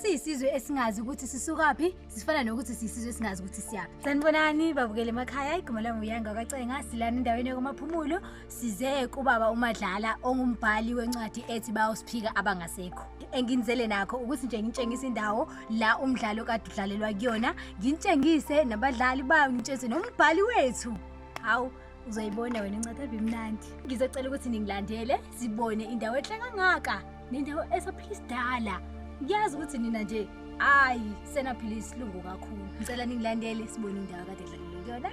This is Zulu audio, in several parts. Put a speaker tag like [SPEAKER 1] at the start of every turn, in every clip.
[SPEAKER 1] siyisizwe esingazi ukuthi sisukaphi, sifana nokuthi siyisizwe esingazi ukuthi siyaphi. Sanibonani babukele emakhaya, igama lami uYanga kaCenga, silana endaweni yakuMaphumulo, size kubaba uMadlala ongumbhali wencwadi ethi Bayosiphika Abangasekho. Enginizele nakho ukuthi nje ngitshengise indawo la umdlalo kade udlalelwa kuyona, ngintshengise nabadlali bayo, ngitshengise nombhali wethu. Hawu, uzoyibona wena incwadi ebimnandi. Ngizocela ukuthi ningilandele sibone indawo enhle kangaka nendawo esaphila isidala. Ngiyazi ukuthi nina nje ayi senaphila isilungu kakhulu. Ngicela ningilandele sibone indawo kade kudlalelwa kuyona.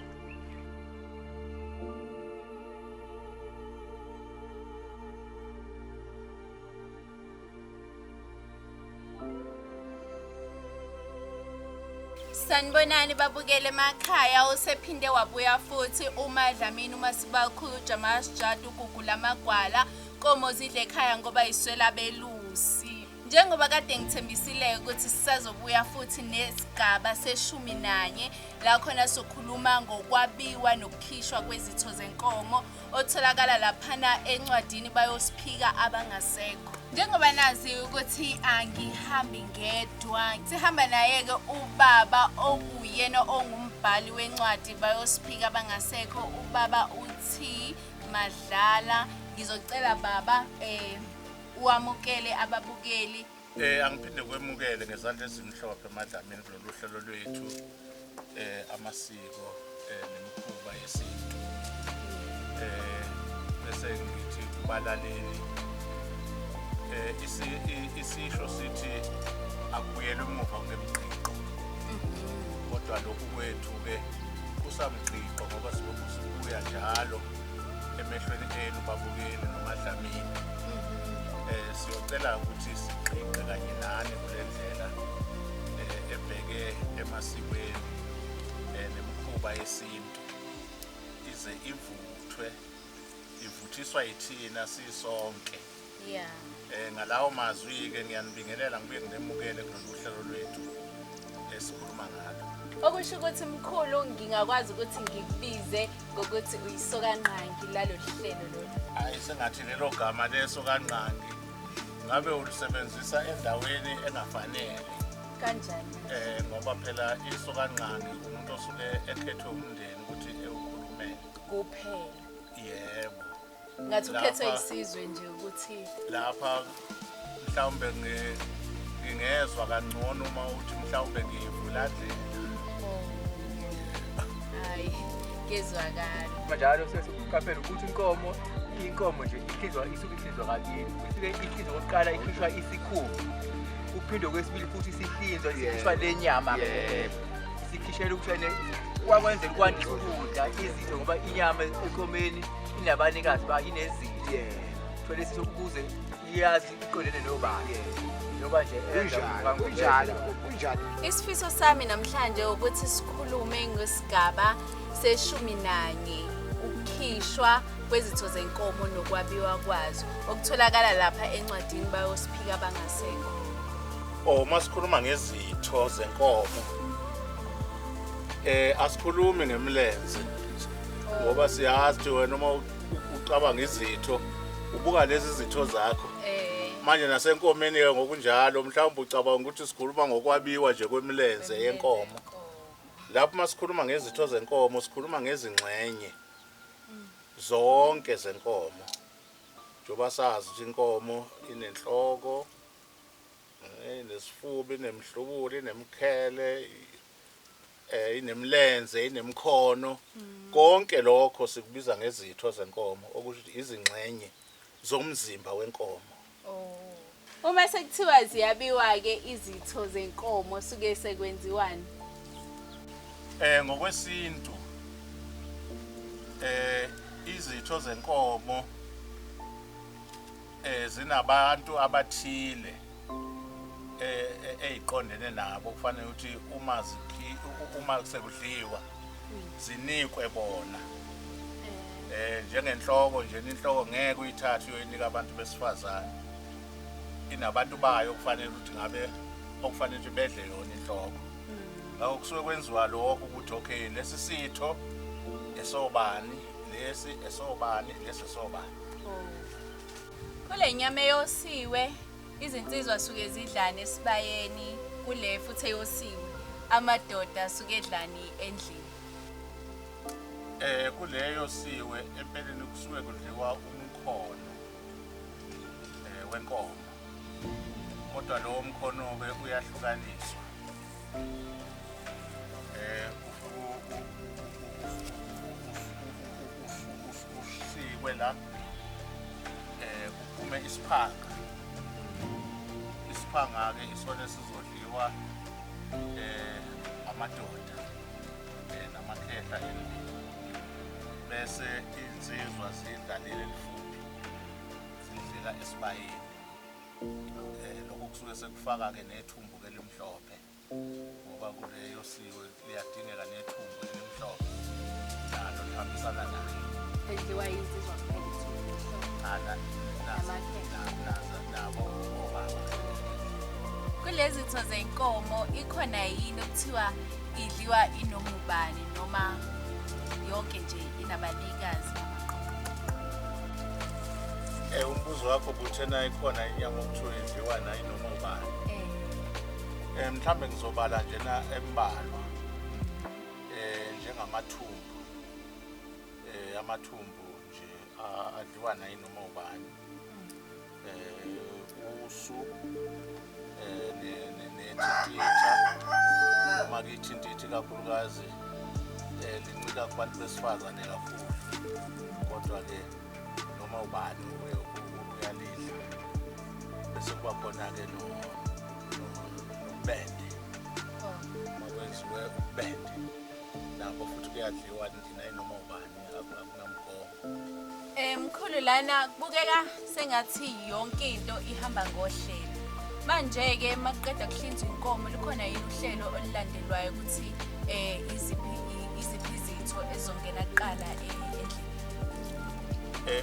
[SPEAKER 2] Sanibonani babukele emakhaya, usephinde wabuya futhi uMadlamini uMasibakhulu Jamasjadu Gugu lamagwala nkomo zidle ekhaya ngoba iswela belusi. Njengoba kade ngithembisile ukuthi sisazobuya futhi nesigaba seshumi nanye la khona sokhuluma ngokwabiwa nokukhishwa kwezitho zenkomo otholakala laphana encwadini Bayosiphika Abangasekho. Njengoba nazi ukuthi angihambi ngedwa, sihamba naye-ke ubaba okuyena ongumbhali wencwadi Bayosiphika Abangasekho, ubaba uthi Madlala. Ngizocela baba uwamukele ababukeli.
[SPEAKER 3] Angiphinde kwemukele ngezandla ezimhlophe Madlamini kulolu hlelo lwethu amasiko nemikhuba yesintu. Bese ngithi kubalaleli isisho sithi akubuyelwe emuva kunemigqigqo. Kodwa lokhu kwethu ke kusamgqigqo ngoba silokhu sibuya njalo emehlweni enu babukeli noMadlamini. Siyocela ukuthi sigqigqe kanye nani kule ndlela ebheke emasikweni nemikhuba yesintu ize ivuthwe, ivuthiswa yithina sisonke. Ngalawo mazwi-ke ngiyanibingelela ngibuye nginemukele kulolu hlelo lwethu esikhuluma ngalo.
[SPEAKER 2] Okusho ukuthi mkhulu ngingakwazi ukuthi ngikubize ngokuthi uyisokanqangi lalo hlelo lolu.
[SPEAKER 3] Hayi, sengathi lelo gama lesokanqangi ngabe ulisebenzisa endaweni engafanele.
[SPEAKER 2] Kanjani?
[SPEAKER 3] Ngoba phela isokanqangi umuntu osuke ekhethwe umndeni ukuthi ewukhulumele.
[SPEAKER 2] Kuphela.
[SPEAKER 3] Yebo.
[SPEAKER 2] Ngathi ukhethwe isizwe nje ukuthi
[SPEAKER 3] lapha mhlawumbe ngingezwa kangcono uma uthi mhlawumbe ngiyivulandlela.
[SPEAKER 2] Hayi, kezwakala.
[SPEAKER 4] Manjalo sesiqaphela ukuthi inkomo nje ihlinzwa, isuke ihlinzwa kabili. Isuke ihlinzwa okokuqala ikhishwa isikhumba. Kuphinde okwesibili futhi isihlinzwa, isikhishwa le nyama. Isikhishela ukuthi kwakwenzela ukwandisa ukudla izitho ngoba inyama enkomeni inabanikazi bayo, inezitho. Thole isitho ukuze iyazi iqondene nobani. Njengoba nje enza
[SPEAKER 5] Kunjalo, kunjalo.
[SPEAKER 2] Isifiso sami namhlanje ukuthi sikhulume ngesigaba seshumi nanye, ukukhishwa kwezitho zenkomo nokwabiwa kwazo, okutholakala lapha encwadini Bayosiphika Abangasekho.
[SPEAKER 3] Oh, uma sikhuluma ngezitho zenkomo asikhulumi ngemlenze ngoba siyazi ukuthi wena uma ucabanga izitho ubuka lezi zitho zakho. Manje nasenkomeni ke ngokunjalo mhlawumbe ucabanga ukuthi sikhuluma ngokwabiwa nje kwemilenze yenkomo. Lapho masikhuluma ngezitho zenkomo sikhuluma ngezingxenye zonke zenkomo. Njengoba sazi ukuthi inkomo inenhloko, inesifuba, inemhlubulo, inemkhele, inemlenze, inemkhono. Konke lokho sikubiza ngezitho zenkomo, okusho ukuthi izingxenye zomzimba wenkomo.
[SPEAKER 2] Uma sekuthiwa ziyabiwa-ke izitho zenkomo suke sekwenziwani?
[SPEAKER 3] Ngokwesintu izitho zenkomo zinabantu abathile eziqondene nabo, kufanele ukuthi uma sekudliwa zinikwe bona. Njengenhloko nje, inhloko ngeke uyithathe uyoyinika abantu besifazane, inabantu bayo kufanele ukuthi ngabe okufanele ukuthi bedle yona inhloko. Ngakho kusuke kwenziwa lokho ukuthi okay, lesi sitho esobani, lesi esobani, lesi esobani.
[SPEAKER 2] Kule nyama eyosiwe Izinsizwa suke zidlane esibayeni kule futhi eyosiwe. Amadoda suke edlani endlini.
[SPEAKER 3] Kuleyo siwe empeleni kusuke kudliwa umkhono wenkomo. Kodwa lowo mkhono-ke uyahlukaniswa. Usikwe la kuphume isiphanga. Isiphanga-ke isona esizodliwa amadoda namakhehla endlini. Bese insizwa zidla leli elifuphi, zidlela esibayeni. Lokho kusuke sekufaka-ke nethumbu-ke elimhlophe, ngoba kuleyo siwe liyadingeka nethumbu elimhlophe nalo lihambisana nayo.
[SPEAKER 2] Edliwa insizwa kuphela ithumbu elimhlophe.
[SPEAKER 3] Nabo obaba.
[SPEAKER 2] Kulezi zitho zenkomo ikhona yini okuthiwa idliwa inomubani noma yonke nje inabanikazi namaqoqo?
[SPEAKER 3] Umbuzo wakho buthena ikhona inyama okuthiwa idliwa nayinoma ubani. Mhlambe ngizobala njena embalwa njengamathumbu. Amathumbu nje adliwa nayinoma ubani. Usu nethintitha, noma ke ithintitha kakhulukazi lincika kubantu besifazane kakhulu, kodwa-ke noma ubani uyalidla. Bese kuba khona-ke nombende, uma kwenziwe umbende lapho futhi kuyadliwa nayinoma ubani, akunamgomo.
[SPEAKER 2] Mkhulu, lana kubukeka sengathi yonke into ihamba ngohlelo. Manje-ke makuqeda kuhlinzwa inkomo, lukhona yini uhlelo olulandelwayo ukuthi iziphi izitho ezizongena kuqala endlini?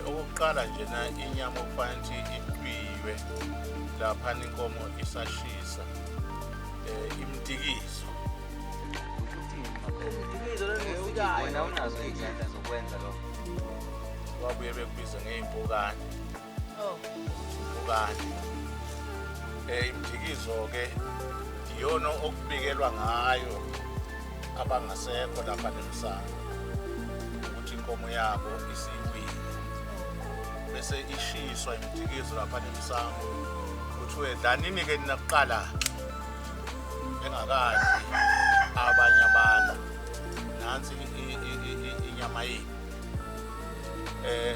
[SPEAKER 3] Okokuqala njena inyama okufanele ukuthi icwiwe laphana inkomo isashisa, imdikizo.
[SPEAKER 4] Wena unazo izandla zokwenza lokho.
[SPEAKER 3] Babuye bekubiza ngey'mpukane. Impukane. Imdikizo-ke iyona okubikelwa ngayo abangasekho lapha nemsamo ukuthi inkomo yabo isiwile, bese ishiswa imdikizo lapha nemsamo kuthiwe dlanini-ke nina kuqala engakadli abanye abantu, nansi inyama yenu.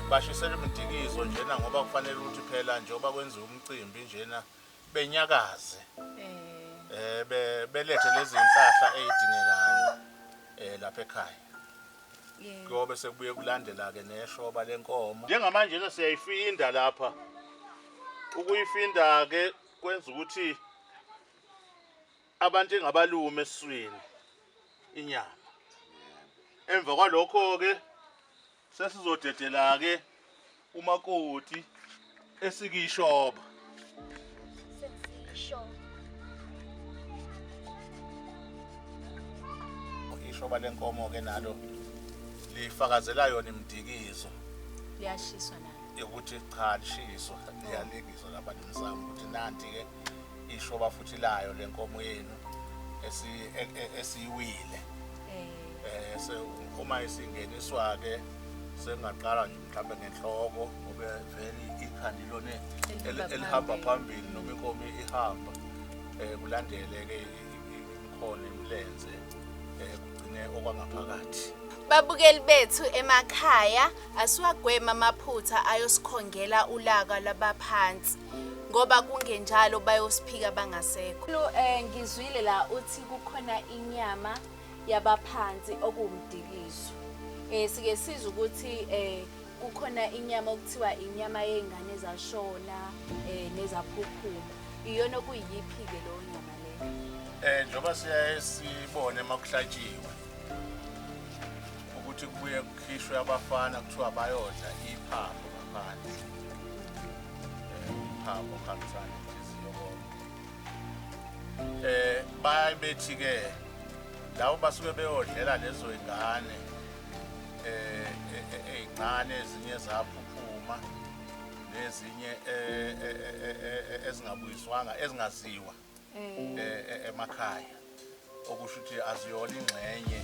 [SPEAKER 3] Bashisela imdikizo njena ngoba kufanele ukuthi phela njengoba kwenziwa umcimbi njena benyakaze, belethe lezi zinhlahla ey'dingekayo lapha ekhaya. Kuyobe sekubuye kulandela-ke neshoba lenkomo. Njengamanje siyayifinda lapha. Ukuyifinda-ke kwenza ukuthi abantu engabalumi esiswini inyama. Emva kwalokho-ke sesizodedela-ke umakoti esikishoba. Ishoba lenkomo-ke nalo lifakazela yona imdikizo.
[SPEAKER 2] Liyashiswa nalo.
[SPEAKER 3] Ukuthi cha lishiswa, liyalingiswa lapha nemsamo ukuthi nanti-ke ishoba futhi layo lenkomo yenu esiyiwile. Uma isingeniswa-ke sengaqala nje mhlawumbe ngenhloko, ngoba vele ikhanda ilona elihamba phambili noma inkomo ihamba, kulandele-ke imikhono, imilenze, kugcine okwangaphakathi.
[SPEAKER 2] Babukeli bethu emakhaya, asiwagwema amaphutha ayosikhongela ulaka lwabaphansi, ngoba kungenjalo bayosiphika bangasekho. Ngizwile la uthi kukhona inyama yabaphansi okuwumdikizo. Sike sizwe ukuthi kukhona inyama okuthiwa inyama yey'ngane ezashona nezaphuphuma. Iyona okuyiyiphi-ke leyo nyama leyo?
[SPEAKER 3] Njengoba siyaye sibone makuhlatshiwe ukuthi kubuye kukhishwe abafana kuthiwa bayodla iphapho ngaphandle. Iphapho kuhambisana nenhliziyo konke. Baye bethi-ke labo basuke beyodlela lezo y'ngane ey'ncane ezinye zaphuphuma, Nezinye ezingabuyiswanga ezingaziwa emakhaya, okusho ukuthi aziyona ingxenye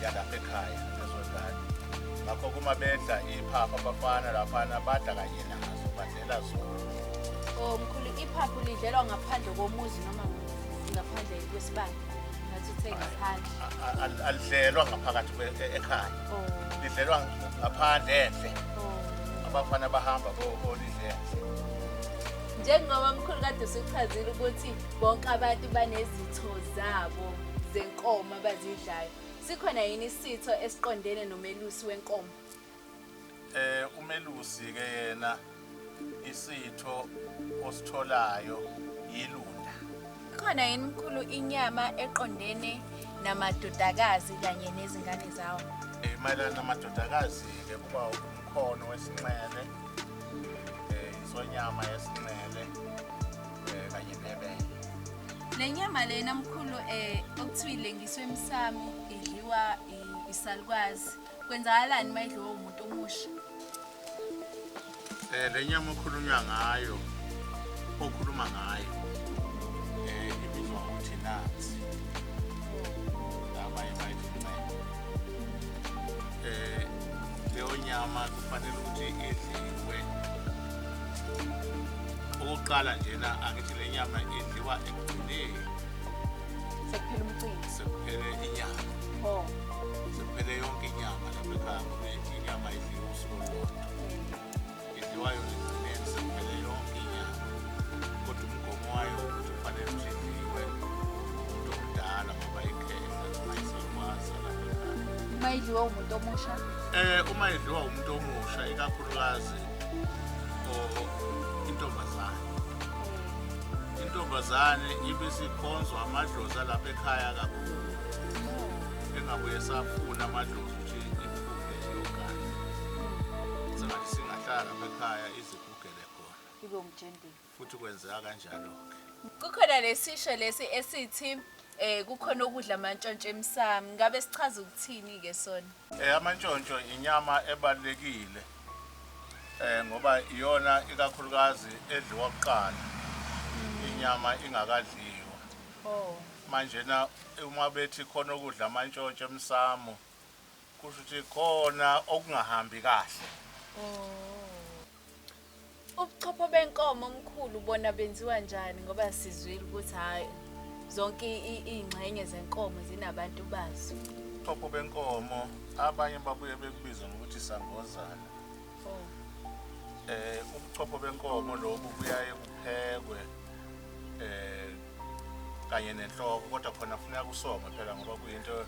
[SPEAKER 3] yalapha ekhaya lezo ngane. Ngakho kuma bedla iphaphu abafana laphana badla kanye nazo, badlela zona.
[SPEAKER 2] Oh mkhulu, iphaphu lidlelwa ngaphandle komuzi noma ngaphandle kwesibaya? Ngathi uthe ngaphandle.
[SPEAKER 3] Alidlelwa ngaphakathi ekhaya. Lidlelwa ngaphandle enhle. Abafana bahamba bolidle.
[SPEAKER 2] Njengoba mkhulu kade usuchazile ukuthi bonke abantu banezitho zabo zenkomo abazidlayo, sikhona yini isitho esiqondene nomelusi wenkomo?
[SPEAKER 3] Umelusi ke yena isitho ositholayo yilunda.
[SPEAKER 2] Khona yini mkhulu inyama eqondene namadodakazi kanye nezingane zawo?
[SPEAKER 3] Mayelana namadodakazi ke kuba umkhono wesinxele, isonyama yesinxele kanye nebele.
[SPEAKER 2] Le nyama lena mkhulu okuthiwa ilengiswe emsamo idliwa isalukwazi. Kwenzakalani uma idliwa umuntu omusha?
[SPEAKER 3] Le nyama okhulunywa ngayo, okhuluma ngayo ibizwa ngokuthi nansi. Abanye bayithi inxele. Leyo nyama kufanele ukuthi idliwe. Okokuqala njena angithi le nyama idliwa ekugcineni.
[SPEAKER 2] Sekuphele umcimbi.
[SPEAKER 3] Sekuphele inyama. Sekuphele yonke inyama lapha ekhaya ngoba inyama idliwa usuku olulodwa. Idliwa yona ekugcineni sekuphele yonke inyama. Kodwa umgomo wayo ukuthi kufanele ukuthi idliwe umuntu omdala ngoba ikhehla noma isalukwazi lapha ekhaya.
[SPEAKER 2] Uma idliwa umuntu omusha?
[SPEAKER 3] Uma idliwa umuntu omusha ikakhulukazi intombazane. Intombazane ibisikhonzwa amadlozi alapha ekhaya kakhulu. Engabuye safuna amadlozi ukuthi imgugele yogane. Sengathi singahlala lapha ekhaya izigugele khona.
[SPEAKER 2] Ibe umjendile.
[SPEAKER 3] Futhi kwenzeka kanjalo-ke.
[SPEAKER 2] Kukhona lesisho lesi esithi kukhona ukudla amantshontsho emsamo. Ngabe sichaza ukuthini-ke sona?
[SPEAKER 3] Amantshontsho inyama ebalulekile. Ngoba iyona ikakhulukazi edliwa kuqala, inyama ingakadliwa. Manje na uma bethi khona ukudla amantshontsho emsamo, kusho ukuthi khona okungahambi kahle.
[SPEAKER 2] Ubuchopho benkomo omkhulu bona benziwa njani? Ngoba sizwile ukuthi hayi zonke iy'ngxenye zenkomo zinabantu bazo.
[SPEAKER 3] Ubuchopho benkomo abanye babuye bekubiza ngokuthi sangozana. Ubuchopho benkomo lobu buyaye kuphekwe kanye nenhloko, kodwa khona kufuneka kusongwe phela ngoba kuyinto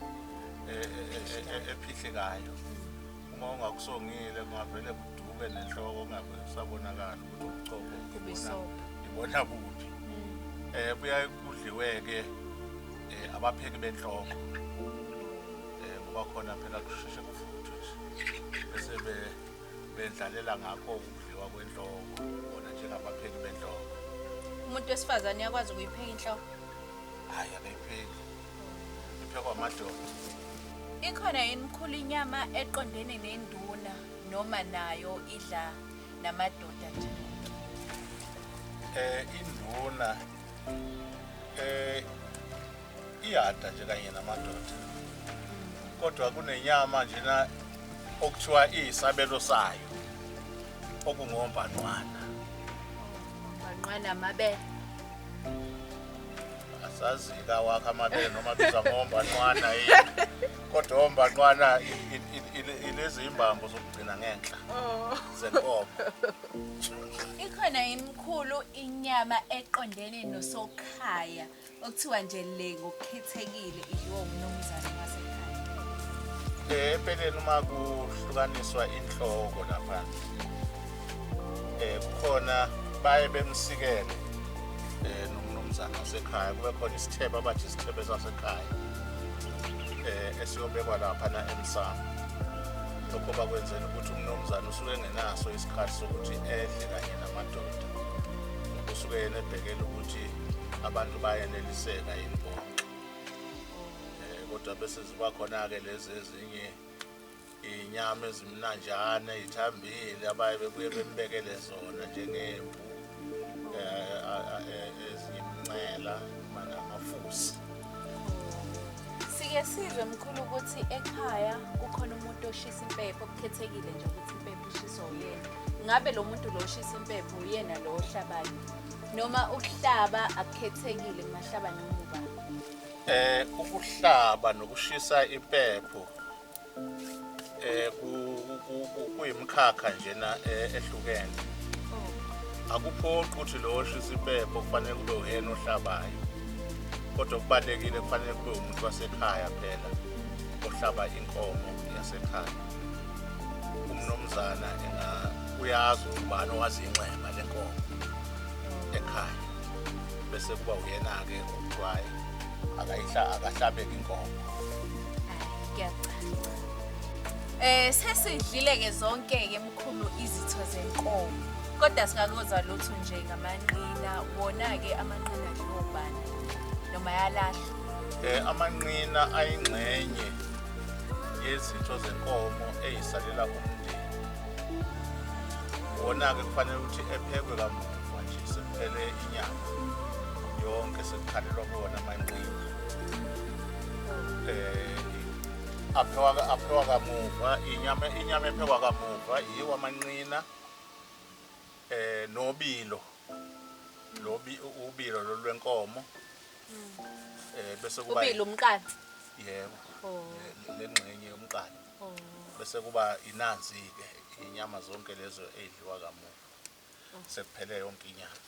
[SPEAKER 3] ephihlikayo. Uma ungakusongile kungavele kuduke nenhloko kungabe kusabonakala ukuthi ubuchopho ibona kuphi. Buyaye kudliwe-ke abapheki benhloko, ngoba khona phela kusheshe kufuthwe nje bese bendlalela ngakho ukudliwa kwenhloko bona njengabapheki benhloko.
[SPEAKER 2] Umuntu wesifazane uyakwazi ukuyipheka inhloko?
[SPEAKER 3] Hayi, akayipheki, iphekwa amadoda.
[SPEAKER 2] Ikhona yini mkhulu inyama eqondene nenduna noma nayo idla namadoda nje?
[SPEAKER 3] Induna iyada nje kanye namadoda, kodwa kunenyama njena okuthiwa iyisabelo sayo okungombanqwana.
[SPEAKER 2] Banqwana amabele.
[SPEAKER 3] Asazi kawakho amabele noma bizwa ngombanqwana yini, kodwa ombanqwana ilezi imbambo zokugcina ngenhla zenkomo.
[SPEAKER 2] Ikhona yini mkhulu inyama eqondene nosokhaya okuthiwa nje le ngokukhethekile idliwa umnumzane wasekhaya?
[SPEAKER 3] Empeleni uma kuhlukaniswa inhloko lapha kukhona baye bemsikele nomnumzane wasekhaya, kube khona isithebe abathi isithebe sasekhaya esiyobekwa laphana emsamo. Lokho bakwenzela ukuthi umnumzane usuke engenaso isikhathi sokuthi edle kanye namadoda, usuke yena ebhekela ukuthi abantu bayeneliseka yini bonke. Kodwa bese ziba khona-ke lezi ezinye Inyama ezimnanjana ezithambile abaye bebuye bembekele zona njengempu, ezinye imincela noma namafusi.
[SPEAKER 2] Sike sizwe mkhulu ukuthi ekhaya kukhona umuntu oshisa impepho, okukhethekile nje ukuthi impepho ishiswa uyena. Ngabe lo muntu lo oshisa impepho uyena lo ohlabayo, noma ukuhlaba akukhethekile kungahlaba noma ubani?
[SPEAKER 3] Ukuhlaba nokushisa impepho kuyimkhakha njena ehlukene. Akuphoqi ukuthi lo oshisa impepho kufanele kube uyena ohlabayo, kodwa kubalulekile kufanele kube umuntu wasekhaya phela ohlaba inkomo yasekhaya. Umnumzana uyazi ukuthi ubani owazi inxeba lenkomo ekhaya, bese kuba uyena-ke okuthiwa akahlabeki inkomo.
[SPEAKER 2] Kuyacaca. Sesidlile-ke zonke-ke mkhulu izitho zenkomo, kodwa singakozwa lutho nje ngamanqina. Wona-ke amanqina adliwa ubani noma ayalahlwa?
[SPEAKER 3] Amanqina ayingxenye yezitho zenkomo eyisalela umndeni. Wona-ke kufanele ukuthi ephekwe kamuva nje sekuphele inyama yonke, sekukhalelwa kuwona amanqina. Aphewa kamuva inyama ephekwa kamuva yiwo amanqina, nobilo, ubilo lolu lwenkomo. Bese kuba
[SPEAKER 2] ubilo umqala.
[SPEAKER 3] Yebo, le ngxenye yomqala. Bese kuba inanzi-ke inyama zonke lezo ey'dliwa kamuva sekuphele yonke inyama.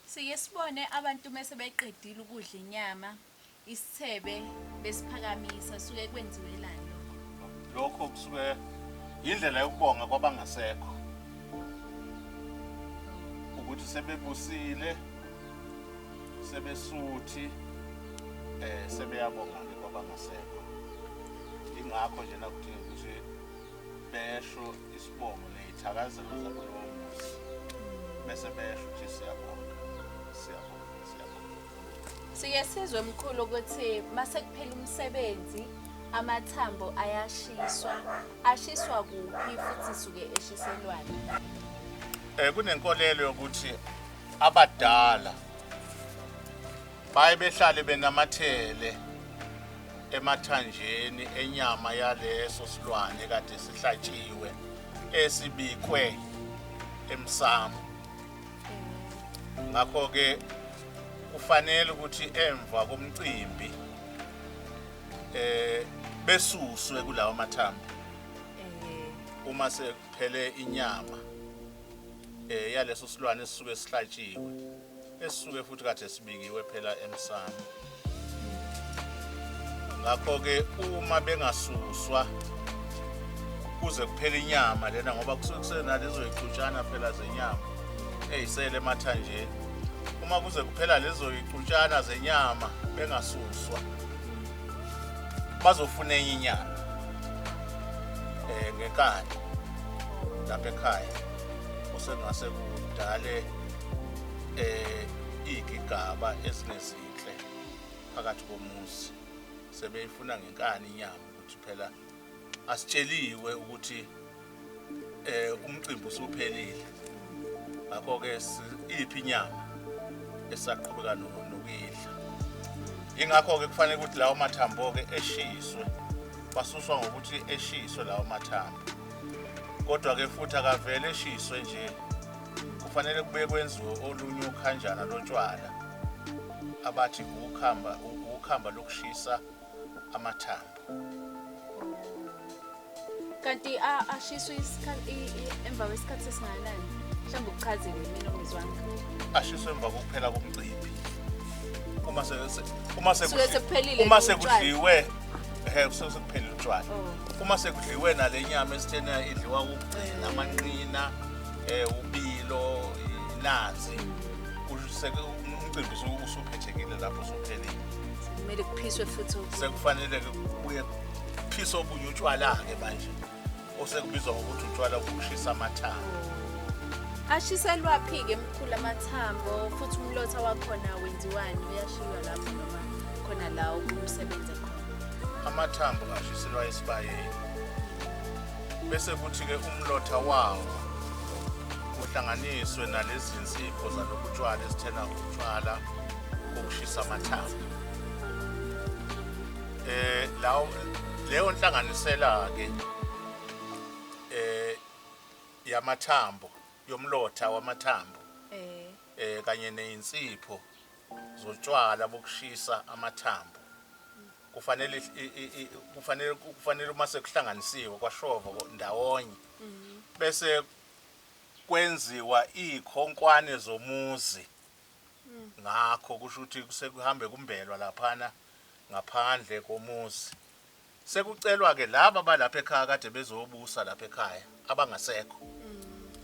[SPEAKER 2] Sike sibone abantu mese beqedile ukudla inyama, isithebe besiphakamisa, suke kwenziwelani lokho?
[SPEAKER 3] Lokho kusuke indlela yokubonga kwabangasekho, ukuthi sebebusile, sebesuthi, sebeyabonga-ke kwabangasekho. Ingakho nje nakudinga ukuthi besho isibongo ney'thakazelo zakulowo muzi, bese besho ukuthi siyabonga, siyabonga, siyabonga.
[SPEAKER 2] Sike sizwe mkhulu ukuthi mase kuphela umsebenzi amathambo ayashiswa. Ashiswa kuphi futhi suke eshiselwani?
[SPEAKER 3] Kunenkolelo yokuthi abadala baye behlale benamathele emathanjeni enyama yaleso silwane kade sihlatshiwe esibikwe emsamo. Ngakho-ke kufanele ukuthi emva komcimbi besuswe kulawo mathambo uma sekuphele inyama yaleso silwane esisuke sihlatshiwe, esisuke futhi kade sibikiwe phela emsamo. Ngakho-ke uma bengasuswa kuze kuphele inyama lena, ngoba kusuke kusenalezo y'cutshana phela zenyama ey'sele emathanjeni, uma kuze kuphela lezo y'cutshana zenyama bengasuswa, bazofuna enye inyama ngenkani lapha ekhaya, osengase kudale iy'gigaba ezingezinhle phakathi komuzi. Sebeyifuna ngenkani inyama, ukuthi phela asitsheliwe ukuthi umcimbi usuphelile. Ngakho-ke iphi inyama esaqhubeka nokuyidla. Ingakho-ke kufanele ukuthi lawo mathambo-ke eshiswe, basuswa ngokuthi eshiswe lawo mathambo. Kodwa-ke futhi akavele eshiswe nje, kufanele kube kwenziwe olunye ukhanjana lotshwala abathi ukhamba lokushisa amathambo.
[SPEAKER 2] Kanti ashiswe emva kwesikhathi esingakanani? Mhlawumbe ukuchazele mina ongizwanga.
[SPEAKER 3] Ashiswe emva kokuphela komcimbi.
[SPEAKER 2] Uma sekuphelile
[SPEAKER 3] uma sekudliwe, sekuphelile utshwala. Uma sekudliwe nale nyama esithena idliwa ukugcina, amanqina, ubilo, inanzi, umcimbi usuphethekile lapho usuphelile.
[SPEAKER 2] Kumele kuphiswe futhi.
[SPEAKER 3] Sekufanele kubuye kuphiswe obunye utshwala-ke manje, osekubizwa ngokuthi utshwala bokushisa amathambo.
[SPEAKER 2] Ashiselwaphi-ke mkhulu amathambo, futhi umlotha wakhona wenziwani? Uyashiywa lapho noma khona la umsebenze khona?
[SPEAKER 3] Amathambo ashiselwa esibayeni. Bese kuthi-ke umlotha wawo uhlanganiswe nalezi nsipho zalobu tshwala esithena utshwala bokushisa amathambo. Lawo leyo nhlanganisela-ke yamathambo, yomlotha wamathambo kanye nezinsipho zotshwala bokushisa amathambo, kufanele kufanele uma sekuhlanganisiwe kwashova ndawonye, bese kwenziwa ikhonkwane zomuzi. Ngakho kusho ukuthi sekuhambe kumbelwa laphana ngaphandle komuzi. Sekucelwa ke laba balapha ekhaya kade bezobusa lapha ekhaya abangasekho,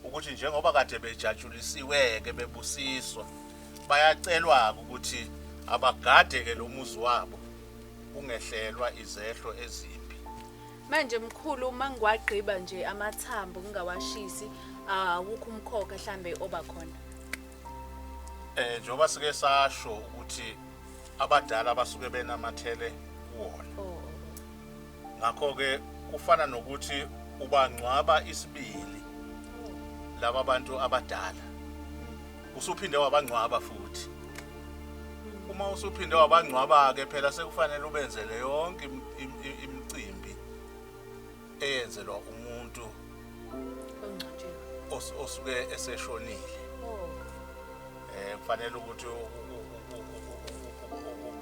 [SPEAKER 3] ukuthi njengoba kade bejatshulisiwe ke bebusiswa, bayacelwa ukuthi abagade ke lo muzi wabo ungehlelwa izehlo ezimbi.
[SPEAKER 2] Manje mkhulu, uma ngiwagqiba nje amathambo ngingawashisi, awukho umkhokha mhlambe oba khona?
[SPEAKER 3] Njengoba sike sasho ukuthi abadala basuke benamathele kuwona. Ngakho ke kufana nokuthi ubangcwaba isibili laba bantu abadala, usuphinde wabangcwaba futhi. Uma usuphinde wabangcwaba ke phela sekufanele ubenzele yonke imicimbi eyenzelwa umuntu osuke eseshonile. Kufanele ukuthi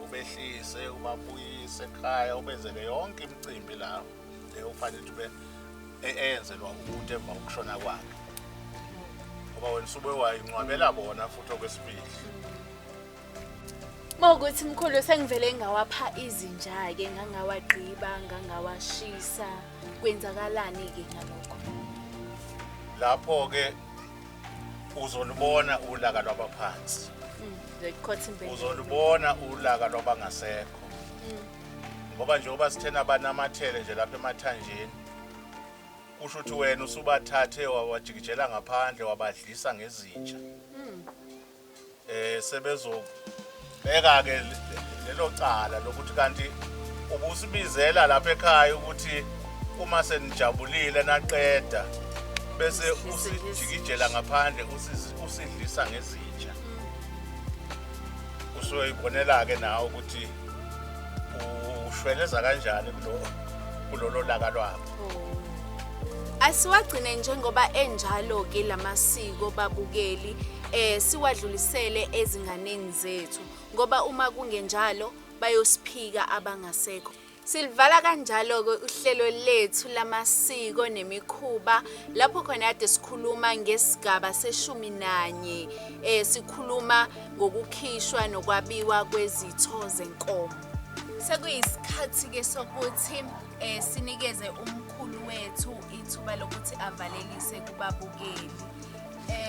[SPEAKER 3] ubehlise, ubabuyise ekhaya, ubenzele yonke imicimbi la leyo kufanele ube eyenzelwa umuntu emva kokushona kwakhe, ngoba wena usube wayingcwabela bona futhi okwesibili.
[SPEAKER 2] Mawukuthi mkhulu sengivele ngawapha izinja-ke, ngangawagqiba, ngangawashisa, kwenzakalani-ke ngalokho?
[SPEAKER 3] Lapho-ke uzolubona ulaka lwabaphansi, uzolubona ulaka lwabangasekho, ngoba njengoba sithena banamathele nje lapha emathanjeni, kusho ukuthi wena usubathathe wawajikijela ngaphandle wabadlisa ngezinja. Sebezobeka ke lelo cala lokuthi kanti ubusibizela lapha ekhaya ukuthi uma senijabulile naqeda bese usijikijela ngaphandle usidlisa ngezinja. Usuyoyibonela ke nawe ukuthi ushweleza kanjani kulolo laka lwabo.
[SPEAKER 2] Asiwagcine njengoba enjalo ke lamasiko babukeli, siwadlulisele ezinganeni zethu, ngoba uma kungenjalo bayosiphika abangasekho. Silivala kanjalo ke uhlelo lethu lamasiko nemikhuba, lapho khona kade sikhuluma ngesigaba se-11, sikhuluma ngokukhishwa nokwabiwa kwezitho zenkomo. Sekuyisikhathi ke sokuthi sinikeze umkhulu wethu ithuba lokuthi avalelise kubabukeli.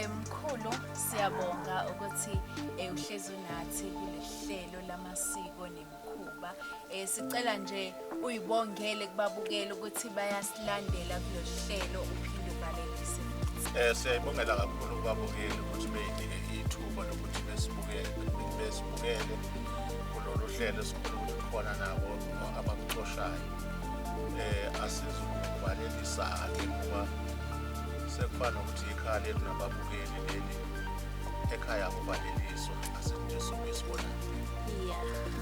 [SPEAKER 2] Mkhulu, siyabonga ukuthi uhlezi nathi kulehlelo lamasiko nemikhuba. Sicela nje uyibongele kubabukeli ukuthi bayasilandela kulohlelo, uphinde uvalelise.
[SPEAKER 3] Siyayibongela kakhulu kubabukeli ukuthi beyinike ithuba lokuthi besibukele kulolu hlelo esikhulu, ukuthi khona nabo abakuxoshayo. Asizukuvalelisa-ke ngoba sekufana nokuthi ikhaya lethu nababukeli leli ekhaya kuvaleliswa, asithi nje sobuye sibonane.
[SPEAKER 2] Yeah.